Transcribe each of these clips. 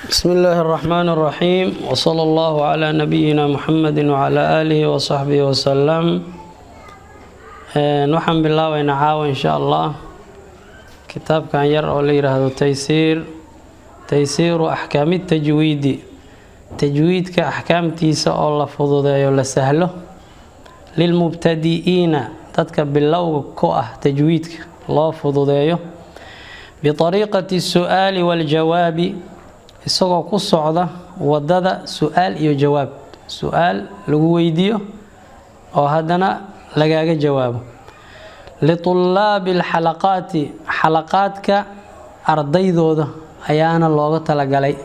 بسم الله الرحمن الرحيم، وصلى الله على نبينا محمد وعلى آله وصحبه وسلم. Waxaan bilaabaynaa caawa, insha Allah, kitaabkan yar oo la yidhaahdo Taysiir, Taysiiru Axkaami Tajwiidi, tajwiidka axkaamtiisa oo la fududeeyo, la sahlo, lilmubtadi'iina, dadka bilowga ku ah tajwiidka loo fududeeyo, biariiqati su-aali waljawaabi, isagoo ku socda wadada su-aal iyo jawaab, su-aal lagu weydiiyo oo haddana lagaaga jawaabo, litulaabi alxalaqaati, xalaqaadka ardaydooda ayaana looga talagalay,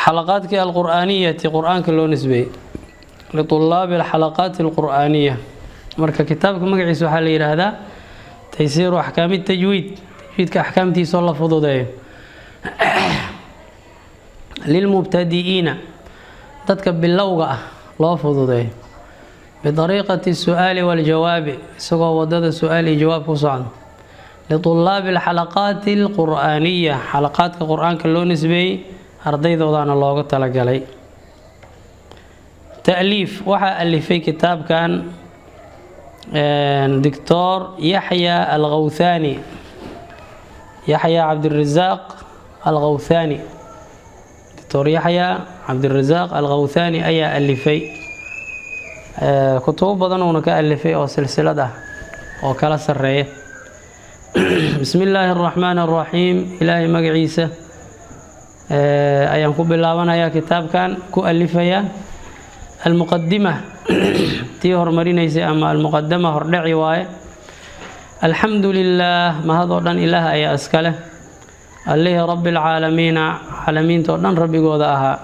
xalaqaadkii alqur-aaniyati, qur-aanka loo nisbeeyey, litulaabi alxalaqaati alqur-aaniya. Marka kitaabka magaciisa waxaa la yidhaahdaa Taysiiru Axkaami Tajwiid, tajwiidka axkaamtiisoo la fududeeyo, lilmubtadi'iina, dadka bilowga ah loo fududeeyo, bidariiqati su-aali waljawaabi, isagoo wadada su-aal iyo jawaab ku socda, litulaabi alxalaqaati alqur-aaniya, xalaqaadka qur-aanka loo nisbeeyey ardaydoodana looga talagalay. Ta'liif: waxaa alifay kitaabkan Doctor Yaxya Alkhawthani, Yaxya Cabdirasaaq Alkhawthani. Doctor Yaxya Cabdirasaaq Alkhawthani ayaa alifay. Kutubo badan uuna ka alifay oo silsilad ah oo kala sareeya. Bismi illaahi araxmaani araxiim. Ilaahay magaciisa ayaan ku bilaabanayaa kitaabkan ku alifayaa. Almuqadima, tii horumarinaysay, ama almuqadama, hordhaci waaye. Alxamdu lilaah, mahad oo dhan Ilaah ayaa iska leh, allihii rabbi alcaalamiina, caalamiinta oo dhan rabbigooda ahaa.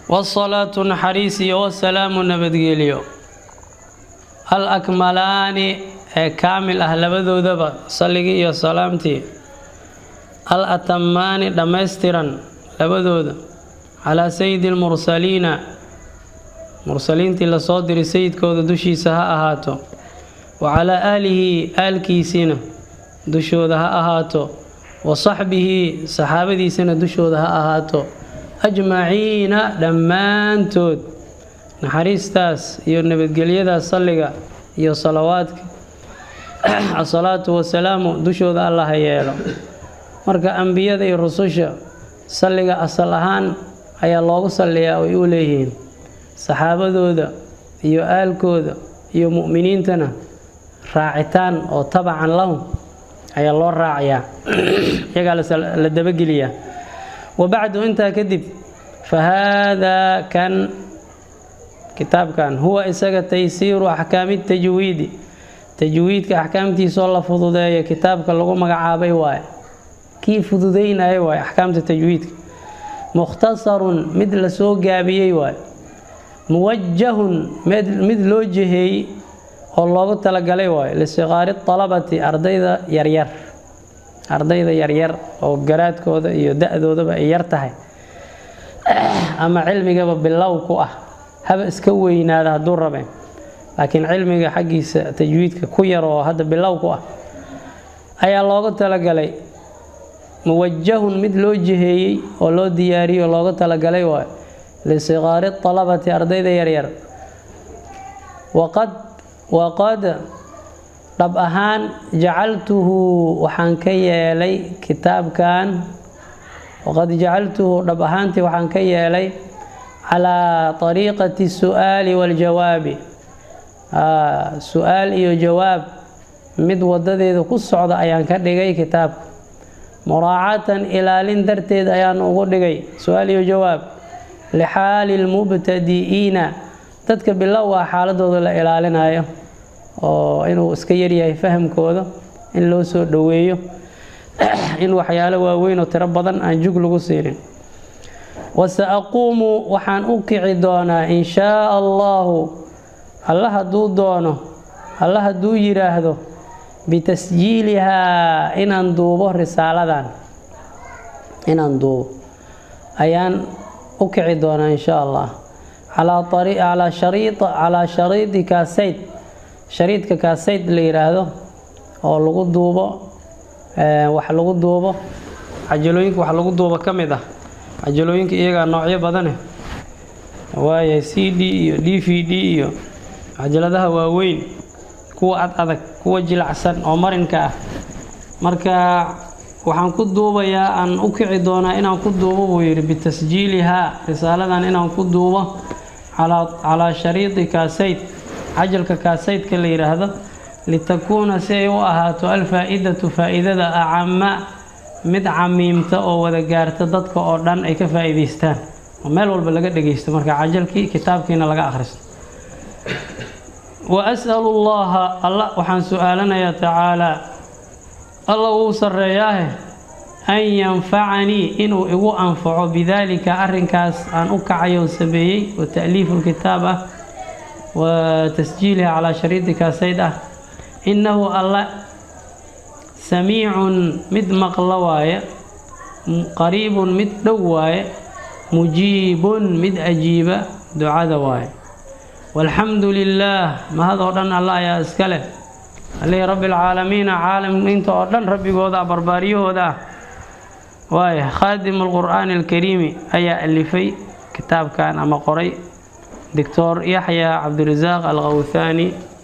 Wasalaatu, naxariis, iyo wasalaamu, nabadgelyo, al akmalaani, ee kaamil ah labadoodaba, salligii iyo salaamtii, al atamaani, dhammaystiran labadooda, calaa sayidi almursaliina, mursaliintii lasoo diray sayidkooda dushiisa ha ahaato, wa calaa aalihi, aalkiisiina dushooda ha ahaato, wa saxbihi, saxaabadiisana dushooda ha ahaato, ajmaciina, dhammaantood. Naxariistaas iyo nabadgelyadaas, salliga iyo salawaadka, asalaatu wasalaamu, dushooda Allah ha yeelo. Marka ambiyada iyo rususha salliga asal ahaan ayaa loogu salliyaa, ay u leeyihiin. Saxaabadooda iyo aalkooda iyo mu'miniintana raacitaan oo tabacan lahum ayaa loo raacayaa, iyagaa la dabageliyaa. Wabacdu, intaa kadib, fa haadaa kan, kitaabkan, huwa isaga, Taysiiru Axkaami Tajwiidi, tajwiidka axkaamtiisoo la fududeeyo kitaabka lagu magacaabay waaye, kii fududeynaya waaye axkaamta tajwiidka. Mukhtasarun, mid lasoo gaabiyey waaye, muwajahun, mid loo jiheeyey oo loogu talagalay waayo, lisiqaari alabati, ardayda yaryar, ardayda yaryar oo garaadkooda iyo da-doodaba ay yar tahay ama cilmigaba bilow ku ah, haba iska weynaada hadduu rabe, laakiin cilmiga xaggiisa tajwiidka ku yar oo hadda bilow ku ah ayaa loogu talagalay. Muwajahun, mid loo jiheeyey oo loo diyaariyey oo looga talagalay waayo, lisiqaari alabati, ardayda yaryar. Waqad, dhab ahaan, jacaltuhu, waxaan ka yeelay kitaabkan, waqad jacaltuhu, dhab ahaantii waxaan ka yeelay, calaa ariiqati su'aali waljawaabi, su-aal iyo jawaab mid wadadeeda ku socda ayaan ka dhigay kitaabka. Muraacatan, ilaalin darteed ayaan ugu dhigay su-aal iyo jawaab, lixaali lmubtadi'iina, dadka bilowga xaaladooda la ilaalinayo, oo inuu iska yaryahay fahamkooda in loo soo dhoweeyo, in waxyaalo waaweyn oo tiro badan aan jug lagu siinin. Wasa aquumu, waxaan u kici doonaa, in shaa Allahu, Alla hadduu doono, Alla hadduu yidhaahdo, bitasjiilihaa, inaan duubo risaaladan, inaan duubo ayaan u kici doonaa, insha Allah, calaa shariidi kaasayd, shariidka kaasayd la yidhaahdo oo lagu duubo. Wax lagu duubo, cajalooyinka wax lagu duubo ka mid ah. Cajalooyinka iyagaa noocyo badane waaya, CD iyo DVD iyo cajaladaha waaweyn, kuwa ad adag, kuwa jilacsan oo marinka ah. Marka waxaan ku duubayaa, aan u kici doonaa inaan ku duubo, buu yidhi, bitasjiilihaa, risaaladan inaan ku duubo calaa shariidi kaasayd, cajalka kaasaydka la yidhaahdo, litakuuna, si ay u ahaato, alfaa-idatu, faa-iidada, acama, mid camiimta oo wada gaarta dadka oo dhan, ay ka faa'iidaystaan oo meel walba laga dhageysto. Marka cajalkii kitaabkiina laga akhristo. Wa as'alu llaha, Alla waxaan su-aalanayaa, tacaalaa, Alla wuu sarreeyaahe, an yanfacanii, inuu igu anfaco, bidaalika, arrinkaas aan u kacay oo sameeyey, wa ta'liifu lkitaab ah, wa tasjiiliha calaa shariidi kaasayd ah. Innahu, Alla, samiicun, mid maqlo waaye, qariibun, mid dhow waaye, mujiibun, mid ajiiba ducada waaye. Walxamdu lilaah, mahad oo dhan Alla ayaa iska leh, allihii rabbi alcaalamiina, caalamiinta oo dhan rabbigooda ah, barbaaryahooda ah waaya. Khaadimu alqur'aani alkariimi ayaa alifay kitaabkan ama qoray, Doctor Yaxya Cabdirasaaq Alkhawthaani.